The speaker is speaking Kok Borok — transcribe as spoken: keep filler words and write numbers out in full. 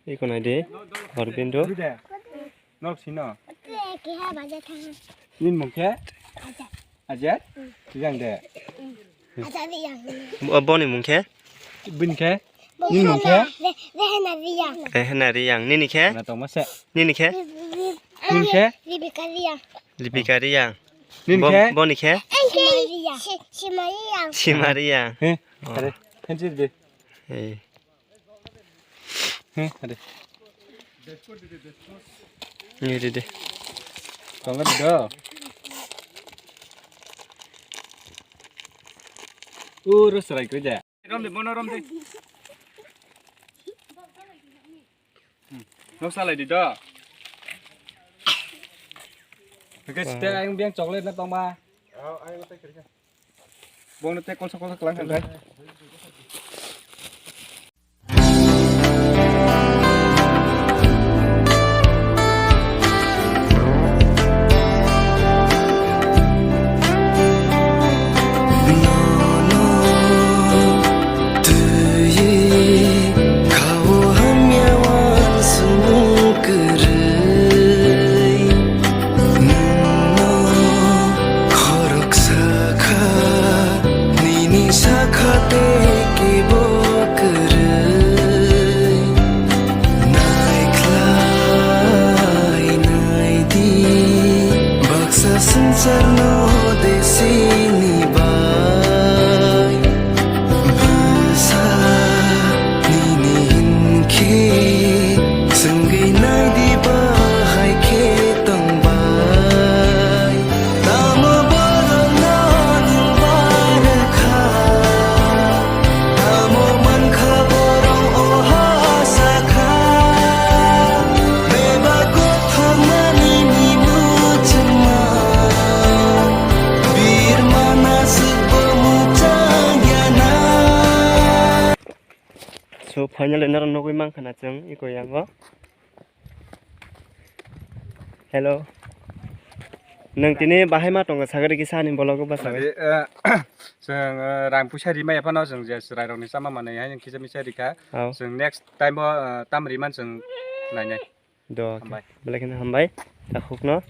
Iko nai di, Aurobindo. Nok sino. Nini mung khe? Ajat. Yang de. Bo-, boni mung khe? Bini khe? Nini mung khe? Rehena Riyang. Rehena Riyang. Nini khe? Na tongma se. Nini khe? Nini khe? Ribika Riyang. Ribika Riyang. Nini khe? Boni khe? Sima Riyang. Sima Riyang. Sima Riyang. He, are, hensi de. Hey. He, are. Ni de de. Tongga de do. Uro serai ko de. Rom de, bono rom de. Hmm. Nok salai di do. Oke, site ayang biang chocolate na tongma. Bongno te kolsa kolsa kelang khanai. Twi khao hamya wansong kwrwi, nwngno khoroksa kha, nini sakha tei kebo kwrwi. Naikhlai naidi, baksa swngcharno desini bai. Bwsa nini hinkhe swngwi naidi, bahai khe tongbai. Tamo borokno nwng barwkha, tamo mankha borok oha sakha. Bebak kothoma nini muchungma, birmana swkbo muchang yana. So, finally, norok nugwi mankha na chwng iko yango. Hello. Nwng tini bahai ma tongo, sagri kisa ani vlog o bwsagwi. Tari, eh, chwng, eh, rang puisa rimaya phano chwng je chwrairokni chama manwi hai kisa misa rikha. Hao. Chwng next time o, eh, tam riman chwng nainai. Do, hambai. Belai kheno hambai. Takhukno.